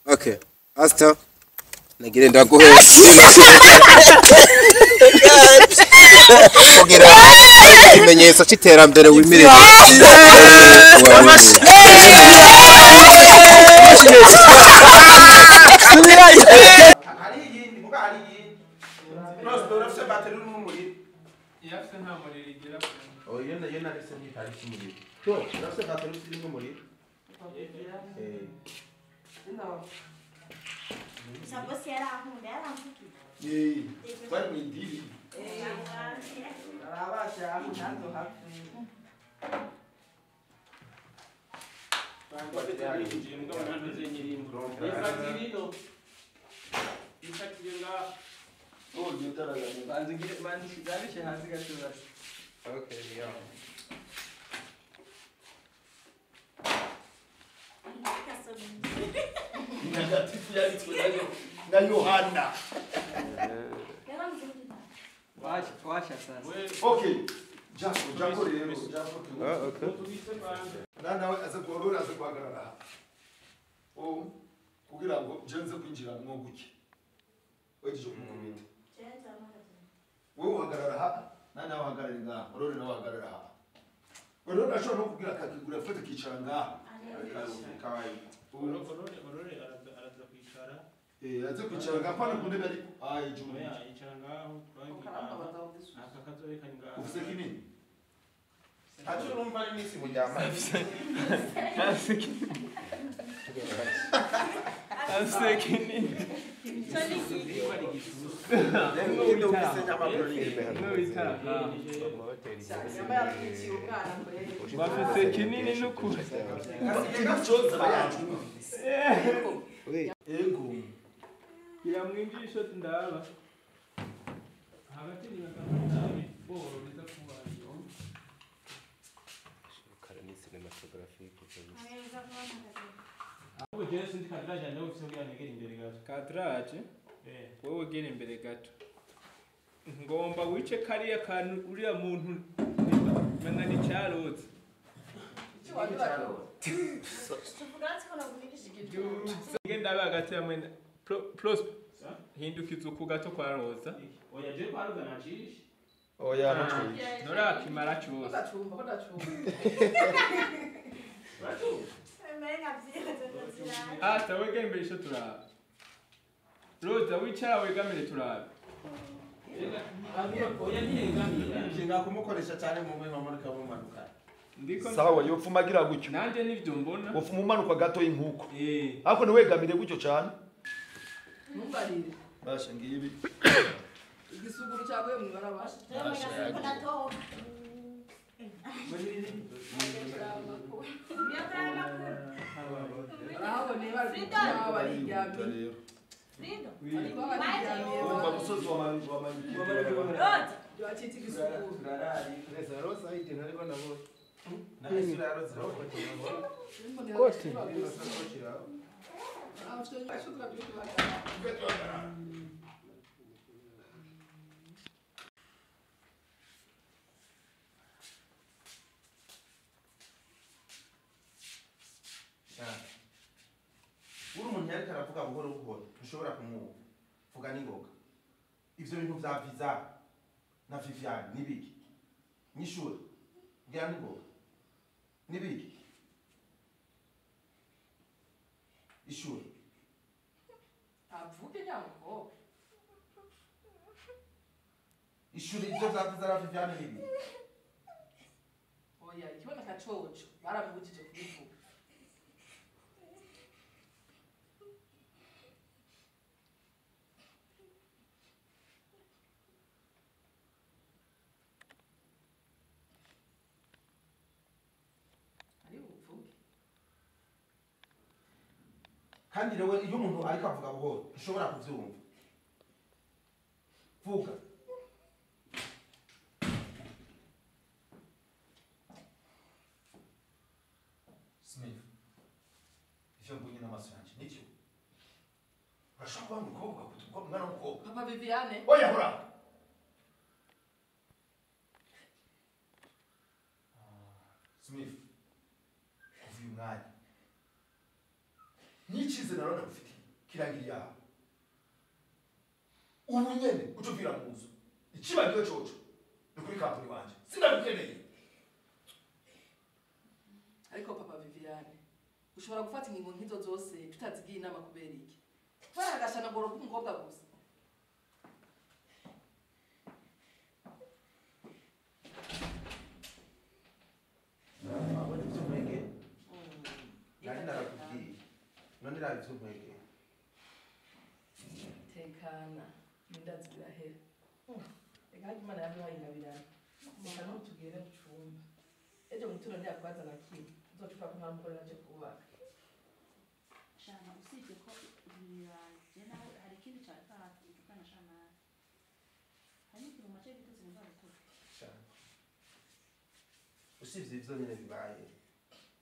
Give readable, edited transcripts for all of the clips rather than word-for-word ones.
Okay. Asta nagire ndaguhe kugira ikimenyetso c'iterambere wimirije. Na Yohana. Okay. Jaco rero. Ah, okay. Na nawe aza guhorora aza guhagarara. Oh, kugira ngo jenze kwinjira mwo guke. Wejeje kumukubita. Wewe uhagarara ha, na nawe uhagarara ngaha, Orore nawe uhagarara ha. Orore ashobora no kugira akakigura afata kicara ngaha. Orore araza kwicara. Aza kwicara ngaha pana ku ntebe ariko. Ah, ijuru. Oya, yicara ngaho, aka kazorekanye ngaho. Ufise kinini? Ntacyo urumva ari iminsi muryama. Afise kinini. Bafise kinini n'ukuri. Ego. Iramwinjisha ndaba. Hagati ni bakaba boro biza kubayo. Kare ni cinematographique kabisa. Ahubwo jewe sinzi kadraje ndaho ufise kugira negere imbere gato. Kadraje? Wewe gera imbere gato. Ngomba wice kariya kantu uriya muntu menga ni cyarotse. Ngenda hagati ya mwene Prosper hindukiza uku gato kwa Roza. Oya je kwa Roza nacishe. Oya nacishe. Norakimara cyose. Ndacumba ko ndacumba. Ata wega imbere isho turaba. Roza wicara wegamire turaba. Oya ntiyegamira. Nshinga kumukoresha cyane mu mwe mamanuka mumanuka. Ndiko sawa yopfuma agira gutyo. Nanje nivyo mbona. Wopfuma umanuka gato y'inkuko. Ariko ntiwegamire gutyo cyane. Ntumbarire. Basha ngibi. Igisuguru cyaguye mu barabara. Uri umuntu yariko aravuga buhoro buhoro ntushobora kumwumva vuga n'ingoga ivyo bintu vya visa na Viviane nibiki nyishura bwira n'ingoga nibiki ishura avuge nyamukobwa ishura ivyo vya visa na Viviane nibiki oya ikiboneka coco baramubujije kubivuga. Kandi rero iyo umuntu ariko avuga buhoro ntushobora kuvyumva vuga Smith ivyo mbonye n'amaso yanje nivyo urashobora kuba umukobwa kutuka umwana w'umukobwa Papa Viviane oya hora Smith kuva uyu mwanya n'icyizere narona gufite Kirangiriye aho. Ubu nyene uca uvira mu nzu. Icibagiwe coco ni kuri kampani wanje. Sinagukeneye. Ariko papa Viviane, ushobora gufata ingingo nk'izo zose tutazigiye inama kubera iki? Kubera agashanaguro k'umukobwa gusa. Wabona ivyo nkwegeye? Nari narakubwiye. None raba ivyo nkwegeye. Tekana, indazi zirahera. Reka harya Imana yaduhaye ingabirano. Reka n'ubu tugere mu cumba. Ejo mu gitondo ntiyakwaza na kimwe. Uzoca ko nta mugore naje kubaka. Shama, usibye ko bibaye je nawe hari ikindi cyari tuvugana shama, hari n'ikintu mace bitutse mu gukora. Shama. Usibye ivyo nyene bibaye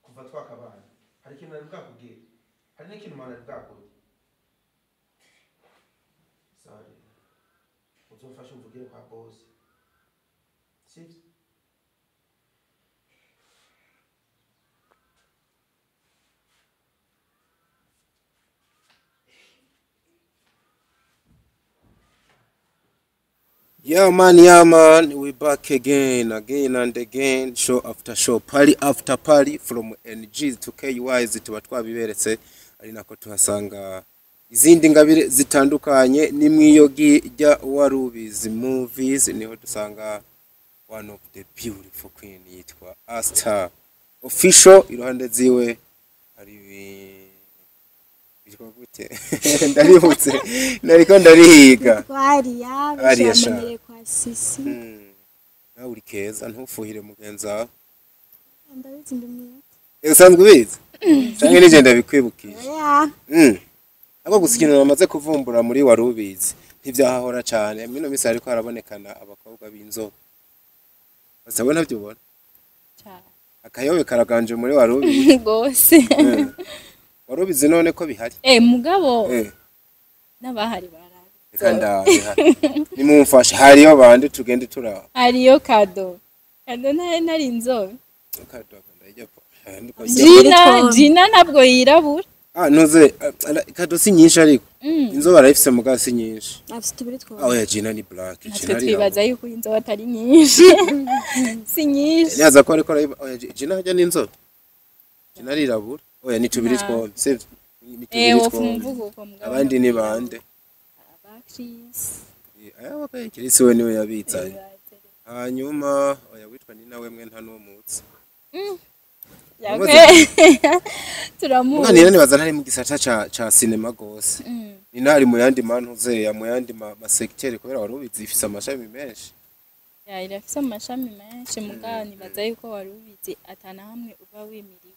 kuva twakabana, hari ikintu nari bwakubwire, hari n'ikintu mana nari bwakubwire. Sorry, uzomfashe umvugire kwa boss, sivyo? Yeah man, yeah man, we back again, again and again, show after show, party after party, from NG to KYs tuba twabiberetse, ari nako tuhasanga izindi ngabire zitandukanye. Ni mwiyogi rya Warubizi Movies, niho dusanga one of the beautiful queen yitwa Asta Official. Iruhande ziwe hari bitwa gute? Ndaributse, nariko ndarihiga. Twariya. Ariya sha. Bashamenyere kwa Sisi. Nawe uri keza, ntufuhire mugenzi wawe. Ndabizi, ndi mwiza. Usanzwe ubizi canke nije ndabikwibukije? Oya. Ariko gusa ikintu bamaze kuvumbura muri Warubizi, ntivyahahora cane, mwino misi hariko harabonekana abakobwa b'inzobe. Basa we ntabyo ubona? Cyane. Akayobe karaganje muri Warubizi. Rwose. Warubizi none ko bihari. Mugabo n'abahari barabi. Reka ndabe nimumfashe, hariyo bande tugende turaba? Hariyo Kado. Kado ntari nari inzobe. Kado ndajya po. Ndiko Gina, Gina ntabwo yirabura. Ah, ntuze Kado si nyinshi ariko. Inzobe arayifise mugabo si nyinshi. Afite tubiri two. Ah oya, Gina ni black. Natwe Gina twibaza arirabura. yuko inzobe atari nyinshi, si nyinshi. Nyaza ko ariko arayiba. Oya, Gina hajya n'inzobe. Gina arirabura. Oya, ni tubiri Nta. twombi, sivyo? Ni tubiri wofu twombi. mvugo uko mugabo. Abandi ni bande? Aba Chris. Aya wakaye Chris we niwe yabitsanye. Hanyuma oya, witwa ni nawe mwe nta n'uwo mutsi. Yakwe turamuzi. Mwana nina nibaza ntari mu gisata ca cinema gose. Nina ari mu yandi mantuze ya mu yandi ma secteur, kubera Warubizi ifise amashami menshi. Ya, irafise amashami menshi, mugabo nibaza yuko Warubizi atana hamwe uba wimiriwe.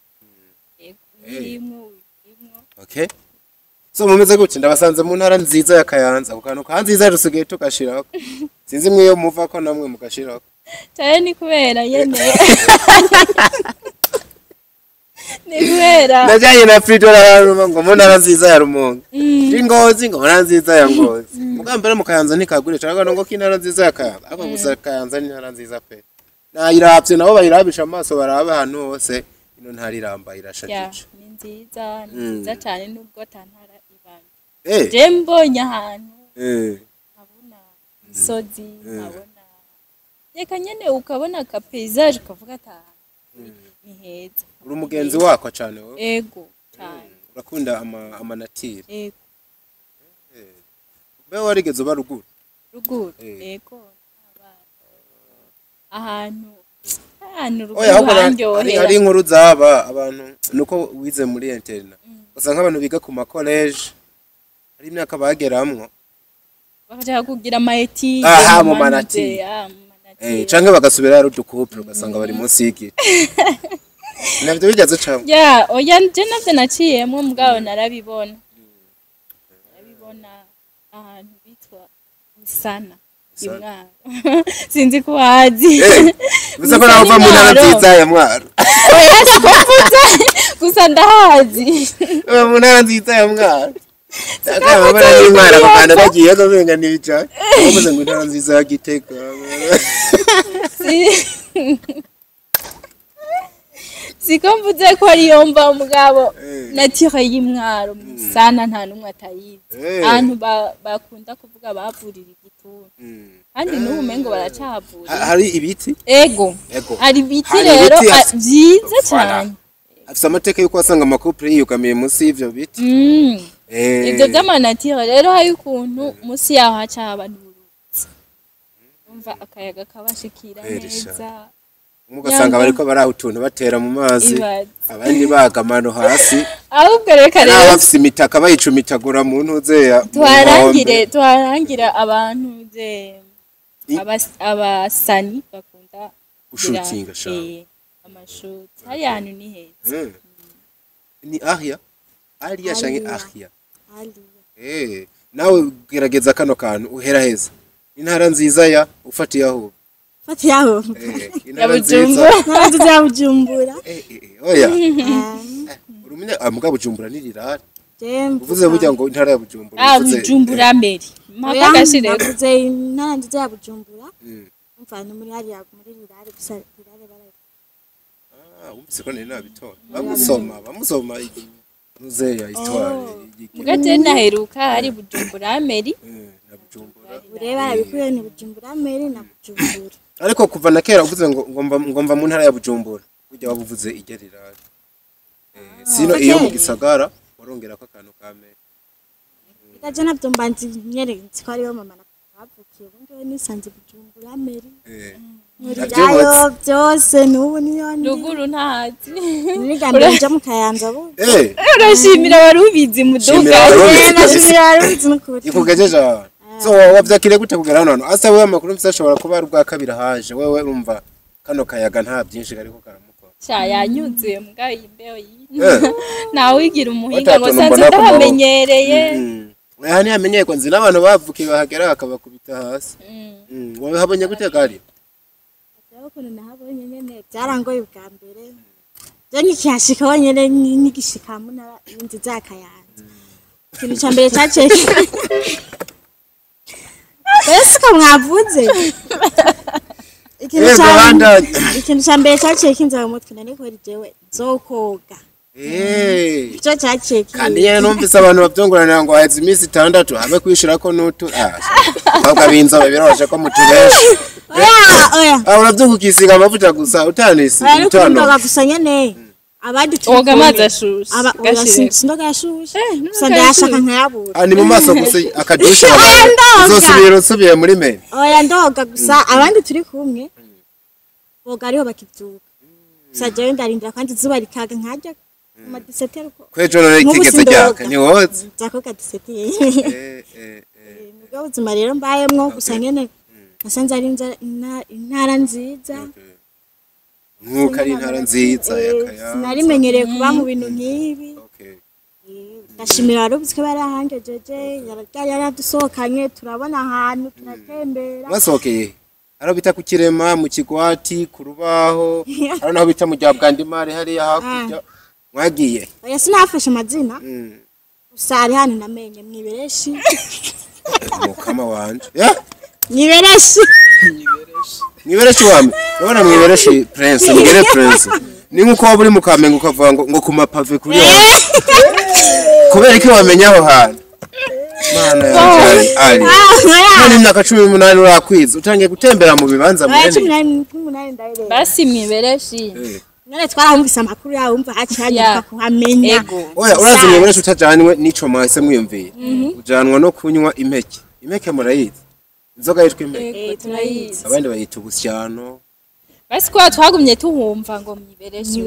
Yego, urimwo urimwo. Okay. So mumeze gutya, ndabasanze mu ntara nziza ya Kayanza. Ku kantu ka nziza rusigaye tugashirako. Sinzi mwe iyo muva ko namwe mugashirako. Cyane ni kubera nyene. Ni kubera. Najanye na Frida araruma ngo mu ntara nziza ya Rumonge. Ndi Ngozi ngo mu ntara nziza ya Ngozi. Mugabo mbere mu Kayanza ntikagure cyangwa ngo k'intara nziza ya Kayanza. Ariko gusa Kayanza ni intara nziza pe. Nayiravye nabo bayirabisha amaso barabe ahantu hose ino ntara irambaye Ya, irashajije. ni nziza, ni nziza cyane nubwo atantara ibana. Je mbonye ahantu nkabona imisozi, nkabona reka nyene ukabona aka paysage ukavuga ati aha ni heza. Uri umugenzi wako cane wowe. Ego cyane. Urakunda ama nature. Ego. Mbe warigeze uba ruguru? Ruguru. Ego. Ahantu Oya, ruguru ahubwo hari handyohera. hari inkuru zaba abantu nuko wize muri interna. Usanga abantu biga ku makoleje hari imyaka bageramwo Bakaja kugira ama etide Aha, mu manuze, manatire. ah, mu manatire. Canke bagasubira ari udukupure ugasanga bari munsi y'igiti. Navyo bigeze camwe. Ya, oya, je navyo naciyemwo mugabo narabibona. Narabibona ahantu bitwa Isana. Isana. Imwaro. Sinzi ko wazi. Bivuze ko nawe uva mu ntara Mwaro. nziza ya Mwaro. Oya, siko mvuze. Gusa ndahazi. Uva mu ntara nziza ya Mwaro. Akababara n'Imwaro ako kantu kagiye kamenga n'ibicaye. Bavuze ngo intara nziza ya Gitega. Siko mvuze ko ariyo mva mugabo nature y'imwaro sana nta numwe atayizi. Abantu bakunda kuvuga bavurira igituntu. Kandi n'ubu mengo baracahavurira. Hari ibiti? Ego. Hari ibiti rero byiza cyane. Afise amateka yuko wasanga amakupure yiyugamiye munsi y'ivyo biti. Ivyo vy'amanatire rero hari ukuntu munsi yaho haca haba n'uruzi. Umva akayaga kabashikira neza. Ugasanga bariko baraha utuntu batera mu mazi, abandi bagamano hasi. Ahubwo reka rero bafise imitaka bayicumitagura mu ntuze. Tuharangira abantu ze abasani bakunda gushutinga sha. Amashuti hari ahantu ni heza. Ni ahia aliya shange ahia. Nawe gerageza kano kantu uhera heza. Intara nziza ya ufatiye aho. Fatiye aho. Ya Bujumbura. Nziza ya Bujumbura. Oya. Urumenya muga Bujumbura ni rirare. Uvuze burya ngo intara ya Bujumbura. Bujumbura mbere. Mpaka gashire. Uvuze intara nziza ya Bujumbura. Umva ni muri hariya muri rirare gusa rirare baraye. Umvise ko nari nabitora. Bamusoma muzeya histoire. Mugate naheruka hari Bujumbura meri. Na Bujumbura. Ureba arabikuye ni Bujumbura meri na Bujumbura. Ariko kuva na kera uvuze ngo ngomva mu ntara ya Bujumbura. Burya wabuvuze igerirare. Sino iyo mu gisagara warongera ko akantu ka meri. Ikaje navyo mbanzi nyere nzi ko ariyo mama na bavukiye ubundi we nisanze Bujumbura meri. Murirayo byose n'ubu niyo ndi. Ruguru ntazi. Nigambye nja mu Kayanza bu. Urashimira warubizi muduga. Ndashimira warubizi n'ukuri. Ikugejeje. So wavyakire gute kugera hano? Asa wewe amakuru mfise ashobora kuba ari ubwa kabiri haje. Wewe urumva kano kayaga nta byinshi kariko karamukora. Sha yanyuzuye mbwa imbeho yi. Nawigira umuhinga ngo sanze ndahamenyereye. Oya ntiyamenyeye ko nzi n'abantu bavukiye bahagera bakabakubita hasi. Wabihabonye gute gari? Ukuntu nahabonye nyene byarangoye ubwa mbere. Je nkikihashika wonyene nigishika mu ntara nziza ya Kayanza. Ikintu ca mbere caciye Ese ko mwavuze? Ikintu ca mbere caciye kinza mu mutwe nari ko jewe nzokoga. Ico caciye kinza. Kandi nyene numvise abantu bavyongoranira ngo haheze iminsi 6 habe kwishirako n'utu. Ahubwo ab'inzobe biroroshe ko mutubesha. Oya. Uravyuka ukisiga amavuta gusa utanisi utano. Ndoga gusa nyene. Abandi oga amazi ashushe. Sindoga yashushe. Gusa ndashaka nkayabura. Ni mu maso gusa akadusha. Uzosubira usubiye muri meri. Oya ndoga gusa abandi turi kumwe. Boga ariho bakivyuka. Gusa jewe ndarindira kandi izuba rikaga nkarya mu 17 uko. Kwejo none kigeze ryaka ni woze. Nzakoga 17. Nubwo ubuzima rero mbayemwo gusa nyene. Nasanze ari intara nziza. Nkuko ari intara nziza ya Kayanza. Sinarimenyereye kuba mu bintu nk'ibi. Ndashimira warubizi ko barahangejeje, yaradusohokanye turabona ahantu turatembera. Mwasohokeye? Haro bita ku Kirema, mu Kigwati, ku Rubaho, haro naho bita mu Ryabwandimari hariya hakurya. Mwagiye? Oya sinafashe amazina. Gusa hari hano namenye mwibereshi. Mukama wanje. Mwibereshi. Mwibereshi wame. Urabona mwibereshi Prince, mugere Prince. Ni nkuko waba uri mu Kamenge ukavuga ngo ku mapave kuri yo. Kubera iki wamenya aho hantu? Mana yanje ari. None imyaka 18 urakwiza utangiye gutembera mu bibanza munene. 18 ndayirenga. Basi mwibereshi. None twarahumvise amakuru yawe umva haciye kuhamenya. Oya urazi mwibereshi utajanywe nico mwahise mwiyumviye. Ujanwa no kunywa impeke. Impeke murayizi. Inzoga yitwa impeke. Turayizi. Abandi bayita ubusyano. Basi kwa twagumye tuhumva ngo mwibereshi.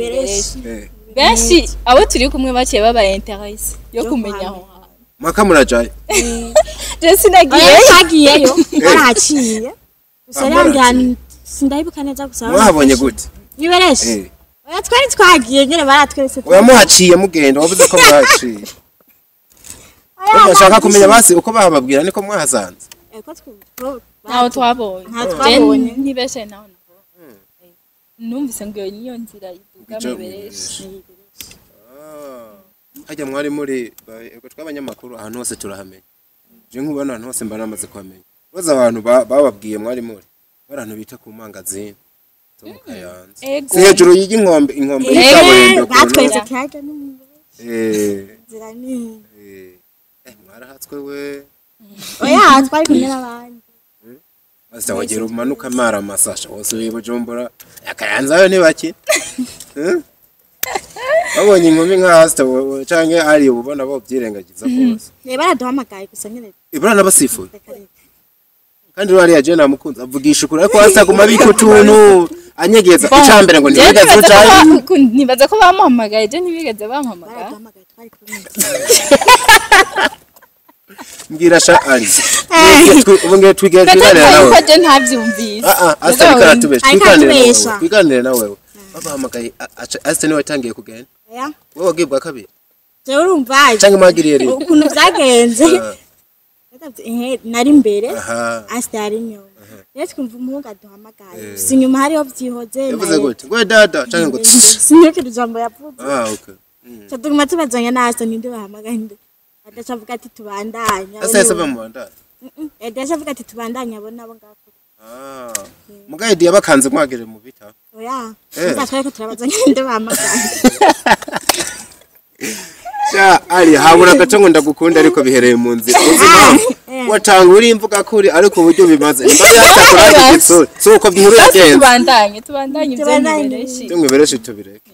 Benshi abo turi kumwe baciye baba interesse yo kumenya aho hantu. Maka murajaye. Je sinagiye. Twagiyeyo barahaciye. Gusa rero sindayibuka neza gusa. Mwahabonye gute? Mwibereshi. Oya twari twagiye nyene baratweretse. Oya muhaciye mugenda wavuze ko mwahaciye. Urashaka kumenya basi uko bahababwira niko mwahasanze. Ntaho twabonye. Ntibeshe naho nabonye. Numvise ngo niyo nzira iduga mwibereshi. Hajya mwari muri ego twabanyamakuru ahantu hose turahamenya. Je nkubona ahantu hose mba namaze kuhamenya. Baza abantu bababwiye mwari muri. Barantu bita ku mangazini. Zo mu Kayanza. Ego. Si hejuru y'inkombe, inkombe y'ikaburimbo. Batweretse ikiyaga n'umubeshi. Inzira ni Mwarahatswe we. Oya, twari kumwe n'abandi. Asa wagera umanuka mara masasha wose uyi Bujumbura. Akayanza yo ntibaki. Babonye inkumi nka Asta canke ari ubona bo byirengagiza bose. Ne baraduhamagaye gusa nyene. Ibura nabasifuye. Reka reka. Kandi rwari yaje namukunze avugisha ukuri ariko Asta aguma abika utuntu anyegeza icambere ngo Je ntibigeze nibaza ko ucaye. nibaza ko bamuhamagaye, je ntibigeze bampamagara. Baraduhamagaye twari kumwe. Mbwira sha Ali. Ubu ngiye twigere Peut-être twiganire nawe. yuko je ntavyumvise. Asta ariko aratubesha. Ariko Twiganire nawe. aratubesha. Twiganire nawe. Babahamagaye Asta niwe watangiye kugenda. Oya. Wowe wagiye bwa kabiri. Jewe urumva Canke mwagiriye rimwe. ukuntu vyagenze. Nari imbere. Asta yari inyuma. Rero twumva umuhungu aduhamagaye. Gusa inyuma hariho vyihoze. Yavuze gute? Ngo dada canke ngo Sinibuka ijambo yavuze. Ah, okay. Ca tuguma tubazanya na Asta ninde bahamagaye nde. Adaca avuga ati tubandanye. Asta yahise ava mu bandari. Adaca avuga ati tubandanye abo nabo ngaho. Mugayidi yabakanze mwagere mu bita. Oya. Umva twariko turabazanya ninde bahamagaye. Sha Ali habura agace ngo ndagukunda ariko bihereye mu nzira. Uzi impamvu? Watanga uri imvuga kuri ariko uburyo bimaze. Imbaga yatakura igitsure. Si uko inkuru yagenze. Tubandanye ivyo Tubandanye. nibereshi. Tumwe bereshi tubireke.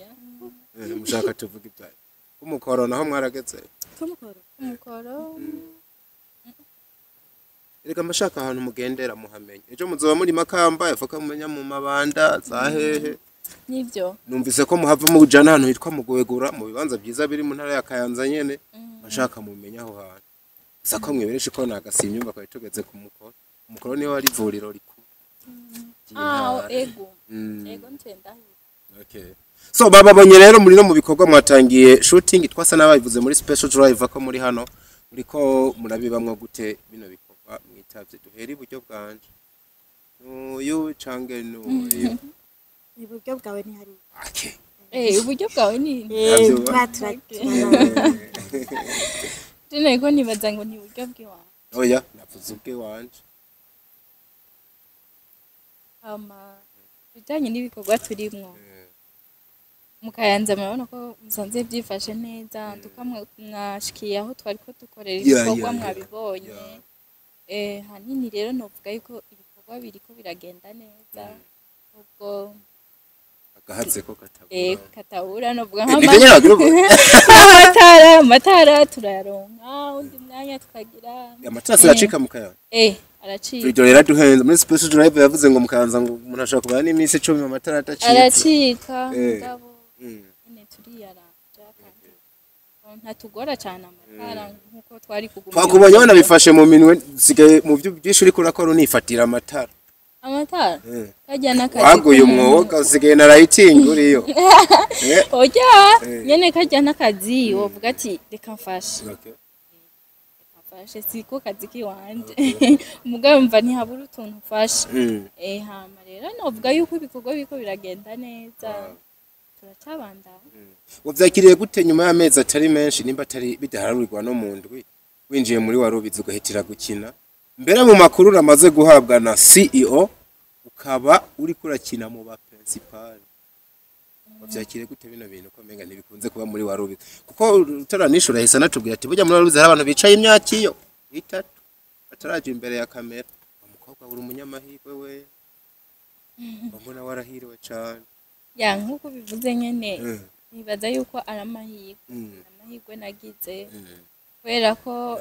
Mushaka tuvuga ibyayo. Kumukoro naho mwarageze. Kumukoro. Umukoro. Erega amashaka ahantu mugendera muhamenye. Ejo muzoba muri Makamba yafoka mumenya mu mabanda za hehe. Nivyo. Numvise ko muhava mujana ahantu hitwa Mugwegura mu bibanza byiza biri mu ntara ya Kayanza nyene. Mashaka mumenya aho hantu. Gusa ko mwibereshi ko nagasimye umva ko tugeze ku mukoro. Umukoro niho ari ivuriro rikuru. Ego. Ego ntenda. Okay. So bababonye rero muri no mu bikorwa mwatangiye shooting twasa n'ababivuze muri special drive ko muri hano muriko murabibamwo gute bino bikorwa mwitavye duhera iburyo bwanje. Nuyu cange nuyu. Iburyo bwawe ni hari. Okay. Uburyo bwawe ni Tene ko nibaza ngo ni uburyo bwiwawe. Oya, navuze ubwe wanje. Bijanye n'ibikorwa turimwo. Mu Kayanza murabona ko musanze byifashe neza, tukamwe mwashikiye aho twari ko dukorera ibikorwa mwabibonye. Hanini rero novuga yuko ibikorwa biriko biragenda neza. Ubwo agahatse ko katabura. Katabura novuga amatara turayaronka undi mwanya tukagira. Amatara aracika mu Kayanza. Aracika. Frido rero duhenze muri special drive yavuze ngo mu Kayanza ngo umuntu ashobora kubana n'iminsi 10 amatara atacitse. Aracika mugabo. Nyene turiyaranja kandi ntatugora cyane amatara nkuko twari kuguma. Twakubonye wana bifashe mu minwe sigaye mu byo byinshi uri kurakora unifatira amatara. Amatara kajya nakazi. Waguye umwoga usigaye na lighting uriyo. Oya nyene kajya nakazi wovuga ati reka mfashe. Mfashe siko kazi kiwanje. Mugabo mva ntihabura utuntu mfashe. Hama rero novuga yuko ibikorwa biko biragenda neza. Turacabanda. Uvyakiriye gute nyuma y'amezi atari menshi nimba atari bidaharurirwa no mu ndwi winjiye muri warubizi ugahitira gukina mbere mu makuru namaze guhabwa na CEO ukaba uri kurakina mu ba principal. Uvyakiriye gute bino bintu ko menga ntibikunze kuba muri warubizi kuko utaranishura ahise natubwira ati burya muri warubizi hari abantu bicaye imyaka iyo itatu bataraje imbere ya kamera. Umukobwa uri umunyamahirwe we mbona warahiriwe cyane. Ya nkuko bivuze nyene nibaza yuko ari amahirwe. Amahirwe nagize kubera ko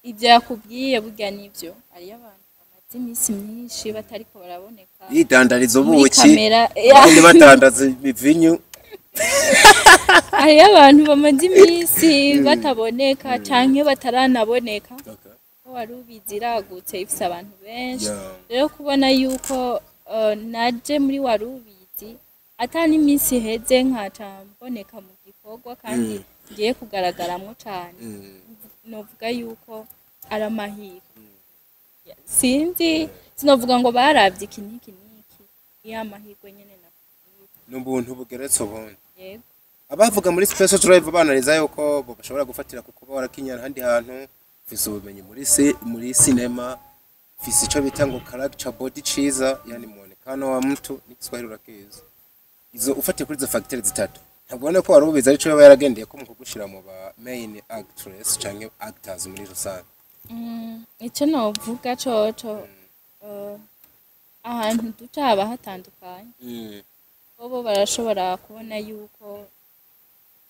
ibyo yakubwiye burya nivyo ari abantu bamaze iminsi myinshi batariko baraboneka yidandariza ubuki abandi badandaza imivinyu. Ari abantu bamaze iminsi bataboneka canke bataranaboneka. Ko warubizi iragutse ifise abantu benshi. Rero kubona yuko naje muri warubizi atani iminsi iheze nkaca mboneka mu gikorwa kandi ngiye kugaragaramwo cane. Novuga yuko ari amahirwe. Sinzi sinovuga ngo baravye iki n'iki n'iki, ni amahirwe nyene nakubwiye. N'ubuntu bugeretse ubundi. Yego. Abavuga muri special drive banariza yuko bashobora gufatira kuko barakinyana handi hantu mfise ubumenyi muri cinema, mfise ico bita ngo character body ciza, yani muonekano Muonekano wa mtu n'Igiswahili urakizi. Izo ufatiye kuri izo facteurs zitatu, ntabwo ubona ko wari ubizi arico yaba yaragendeye ko mu kugushira mu ba main actress canke actors muri rusange? Icyo novuga coco, ahantu duca haba hatandukanye. Bobo barashobora kubona yuko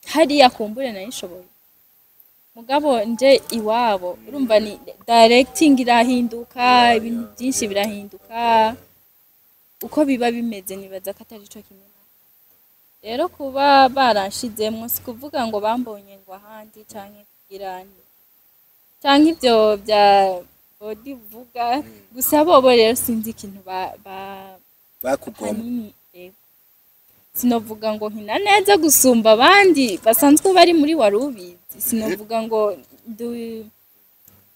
hariya kumbure nayishoboye, mugabo nje iwabo urumva ni directing irahinduka, ibintu byinshi birahinduka uko biba bimeze. Nibaza ko atari co kimwe nabo. Rero kuba baranshizemwo si kuvuga ngo bambonye ngo ahandi canke kugira canke ivyo bya body uvuga gusa. Bobo rero sinzi ikintu ba Bakugomba. Hanini yego. Sinovuga ngo nkina neza gusumba abandi basanzwe bari muri Warubizi, sinovuga ngo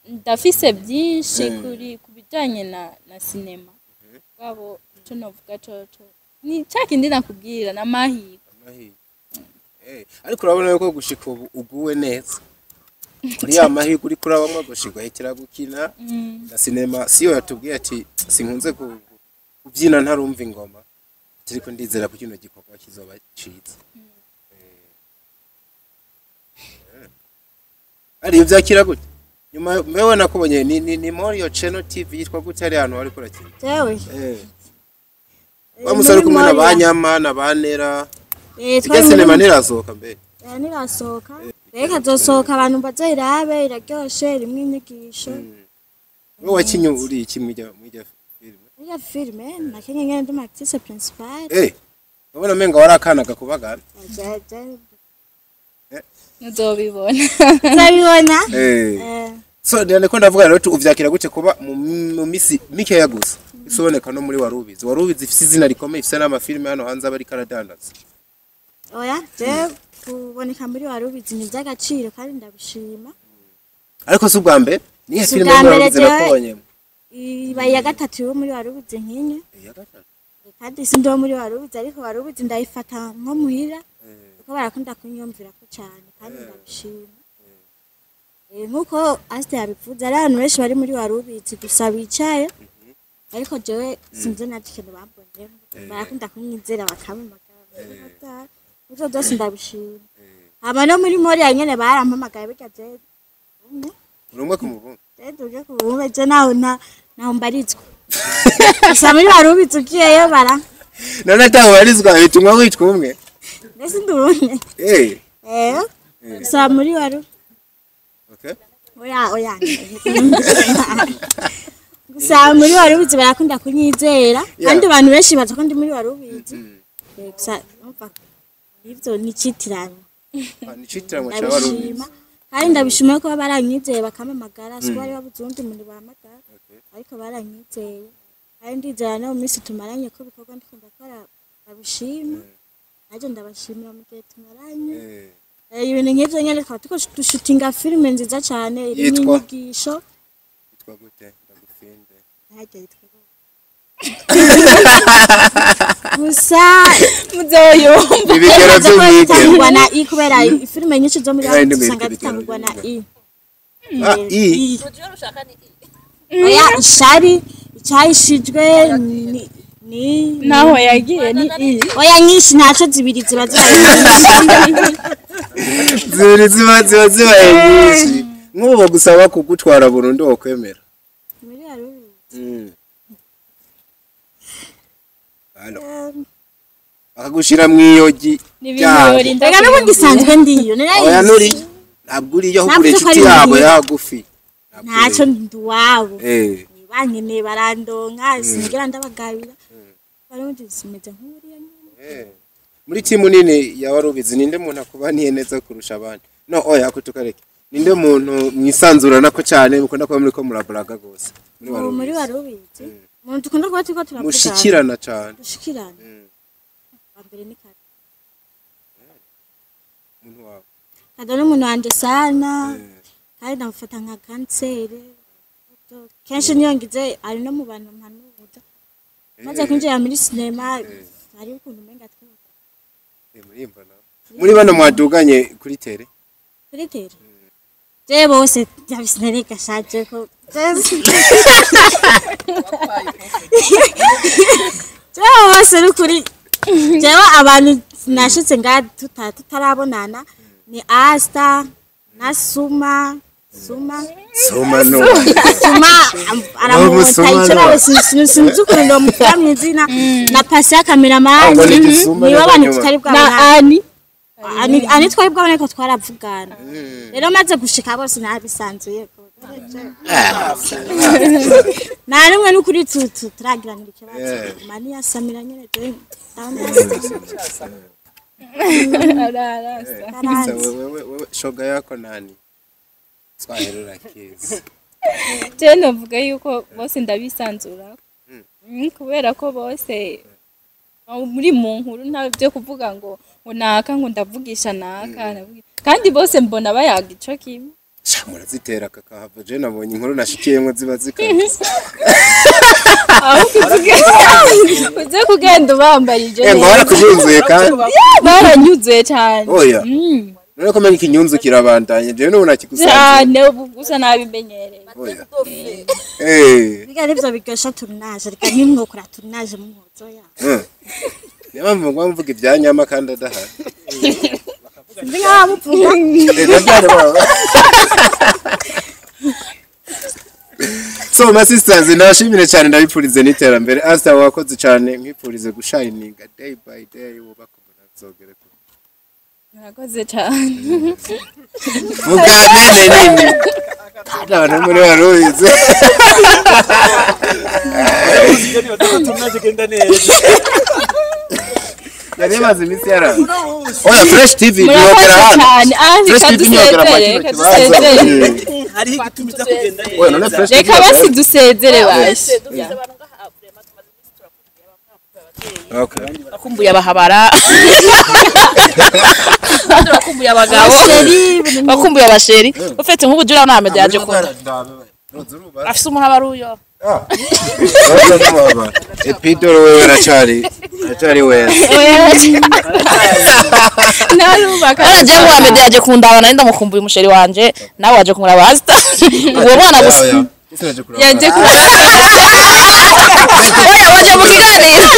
ndafise byinshi kuri ku bijanye na sinema bwabo. Ico novuga coco ni ca kindi nakubwira, n'amahirwe. Amahirwe. Ariko urabona yuko gushika ubu uguwe neza kuri ya mahirwe uriko urabamwo gushika ahitira gukina na sinema. Siyo yatubwiye ati sinkunze kubyina ntarumva ingoma, ariko ndizera ko kino gikorwa kizoba ciza. Ari uvyakira gute nyuma mbewe nakubonye ni Morio Channel TV yitwa gute ari ahantu wariko urakina? Jewe? Wa musore kumwe na banyama na banera. Eh, Irya twari muri sinema ntirasohoka mbere? Ntirasohoka. Reka azosohoka abantu bazoyirabe, iraryoshe, irimwo inyigisho. Wowe wakinye uri iki mw'irya filime? Iriya filime nakinye nyene ndi actrice principale. Urabona menga wari akana gakubagana. Ntuzobibona. Uzabibona. So ndiko ndavuga rero uvyakira gute kuba mu misi mikeya gusa isoboneka no muri Warubizi? Warubizi ifise izina rikomeye, ifise n'amafilime hano hanze aba ariko aradandaza. Oya, je kuboneka muri Warubizi ni iby'agaciro kandi ndabishima. Ariko si ubwa mbere niyo Si filime ubwa muri mbere. Warubizi nakubonyemo? Iba iya gatatu yo muri Warubizi nkinye. Iya gatatu. Kandi si ndi wo muri Warubizi, ariko Warubizi ndayifata nko muhira kuko barakunda kunyumvira ko cyane kandi ndabishima. Nkuko Asite yabivuze, ari abantu benshi bari muri Warubizi gusa bicaye, ariko jewe sinzi naje ikintu bambonyemo, barakunda kunyizera bakampamagara. Ivyo byose ndabishima. Hama no muri Moriya nyene barampamagaye burya, jewe umwe. Uri umwe ku mubumbe. Jewe tuje ku bumwe, je naho naho mbarizwa gusa muri Warubizi ugiyeyo bara None ataho barizwa bituma witwa umwe? Mbese ndi umwe. Gusa muri Waru Okay. Oya, oya, gusa muri Warubizi barakunda kunyizera kandi abantu benshi baza ko ndi muri Warubizi. Gusa umva ivyo ni icitirano. Ah, ni icitirano ca Warubizi. Ndabishima kandi ndabishima ko baranyizeye bakampamagara. Si bari babuze uwundi muntu bahamagara, ariko baranyizeye kandi ndizera no mu minsi tumaranye ko ibikorwa ndiko ndakora babishima. Nanjye ndabashimira mu gihe tumaranye. Ibintu nk'ivyo nyene tukaba turiko dushutinga filime nziza cane irimwo Yitwa? inyigisho. Yitwa gute? Ndagufinde. Ntarya yitwa gute? Gusa Muzoyumva. Ibigero ko by'umwigeme. zitangwa na i, kubera filime nyinshi zo muri Eh, Afrika ndimwe usanga ibigero zitangwa na i. Ah, i. Oya, ishari icyahishijwe ni Naho yagiye ni i. Oya, nyinshi ntaco, zibiri ziba zibaye. Zibiri ziba zibaye nyinshi. Nk'ubu bagusaba kugutwara burundu, wokwemera? Muri Warubizi? Halo. Bakagushira mw'iyogi Ni ibintu ryabo. yorinda Reka n'ubundi isanzwe ndiyo. Oya, nuri ntabwo uriyo, ahubwo uri Navuze ko inshuti ari yabo muhira. yagufi. Ntabwo Ntacyo, uriyo. ndi uwabo. Bankeneye barandonka, sinigera ndabagabira. Barundi simeze nk'uriya nyene. Muri timu nini ya Warubizi, ninde muntu akubaniye neza kurusha abandi? No, oya, ako tukareke. Ninde muntu mwisanzurana ko cyane, mukunda kuba muri ko muraburaga gose muri Ubu muri Warubizi? Warubizi umuntu dukunda kuba turiko turavugana, Mushikirana cyane. Dushikirana, wa mbere ni Kado. Umuntu wawe. Kado ni umuntu wanje sana kandi ndamufata nka kanseri. Kenshi niyo ngize ari no mu bantu mpanuza maze kwinjira muri sinema, hari ukuntu umenga twumva. Murimva nawe. Muri bano mwaduganye kuri tere? Kuri tere je bose byabisinareka shaje ko. Jewe bose n'ukuri, jewe abantu nashitse nga tutarabonana ni Asta na Suma. Suma Suma no. Suma aramuta Suma icyo no. nawe sinzi ukuntu ndamubwira mu izina, na Pasi ya kameramani, Ngo ni Gisuma nibo na bantu Ganyuma. tutari Na bwabonane. Ani. Ani twari bwabone ko twaravugana. Rero maze gushika bose nabisanzuye ko nta rumwe n'ukuri turagiranira ikibazo. Mani yasamira nyene je Ararasa. Sasa wewe shoga yako nani? Swahili urakizi. Je novuga yuko bose ndabisanzura. Kubera ko bose aho muri mu nkuru nta byo kuvuga ngo naka ngo ndavugisha naka kandi bose mbona bayaga ico kimwe. Sha murazitera kakahava, je nabonye inkuru nashikiyemwo ziba zikaze. Aho kuvuga uze kugenda ubambarije Eh, ngo barakujunzuye kandi. Baranyuzuye cyane. Oya. None ko menya ikinyunzu kirabandanye, jewe n'ubu nakigusanze. Cyane, ubu gusa nabimenyereye. Oya. Eh. Biga nivyo biryosha tournage, reka nimwokora tournage mu nkozo ya. Niyo mpamvu ngwa mvuga ibya nyama kandi adahari. Sinzi nk'abamuvuga. Eh, ndabyara baba. So my sisters, ndabashimire cyane, ndabipfurize n'iterambere. Asta wakoze cyane, nkwifurize gushininga day by day, wubaka umuntu azogere kure. Murakoze cyane. Vuga nene nini. Kandi abantu muri barubizi. Tunagenda neza. Yari yamaze iminsi yara. Oya, Fresh TV ntiyogera Murakoze hano. cyane. Ah, Fresh reka TV ntiyogera kwa dusezere, kino reka kibanza. dusezere. Hariho igituma iza kugenda neza. Oya, none Fresh TV Reka basi dusezere basi. Okay. Bakumbuye abahabara, abandi bakumbuye abagabo, bakumbuye abasheri. Ufite nk'ubu jura nta mede yaje kunda afise umuntu aba ari uyo. Epidoro wewe aracari weza. Narubaka. None jewe wa mede yaje kundaba, nari ndamukumbuye umusheri wanje, nawe waje kumuraba Asta uwo mwana gusa. Yaje kuraba. Oya, waje mu kiganiro.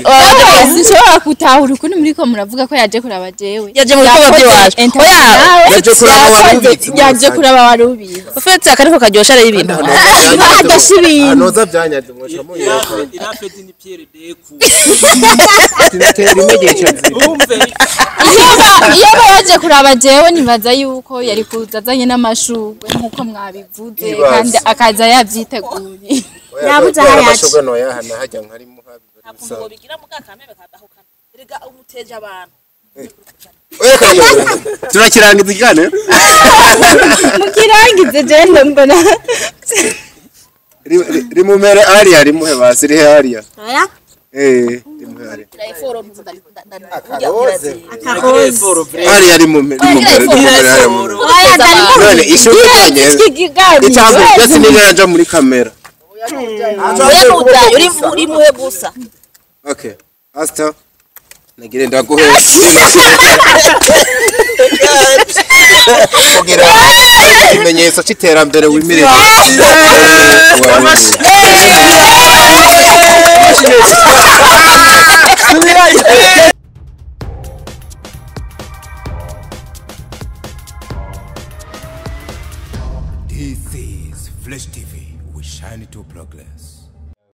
Waje Sinshobora gutahura ukuntu muriko muravuga ko yaje kuraba jewe. Yaje mu bikorwa by'iwacu. Oya, Yaje kuraba warubizi. Yaje kuraba warubizi. ufite akariko karyosha rero ibintu. Bagasha ibintu. Anoza byanyaje mwosha munyoko. Irafeti ni Pierre Deku. Tinatera imegesha nzira. Umve. Iyo aba yaje kuraba jewe, nibaza yuko yari kuza azanye n'amashurwe nk'uko mwabivuze, Ibaze. kandi akaza yavyiteguye. Yabuze aho yaca. Amashurwe noyahana hajya nkari muhabi. Bigira mukakameme kadahukana erega umuteje abantu. Oya, turakirangiza ikiganiro. Mukirangize, jewe mbona. Rimumere ariya, rimuhe basi, rihe ariya. Oya. Eh, rimuhe ariya. Akaroze. Akaroze. Ariya rimume, rimumere, rimumere ariya mumere. Oya, ndari None ishurwe ryanye. Ikiganiro. Icambo byose niraja muri kamera. Oya, nudaye uri uri muhe gusa. Okay. Asta nagire ndaguhe kugira ikimenyetso c'iterambere wimirije.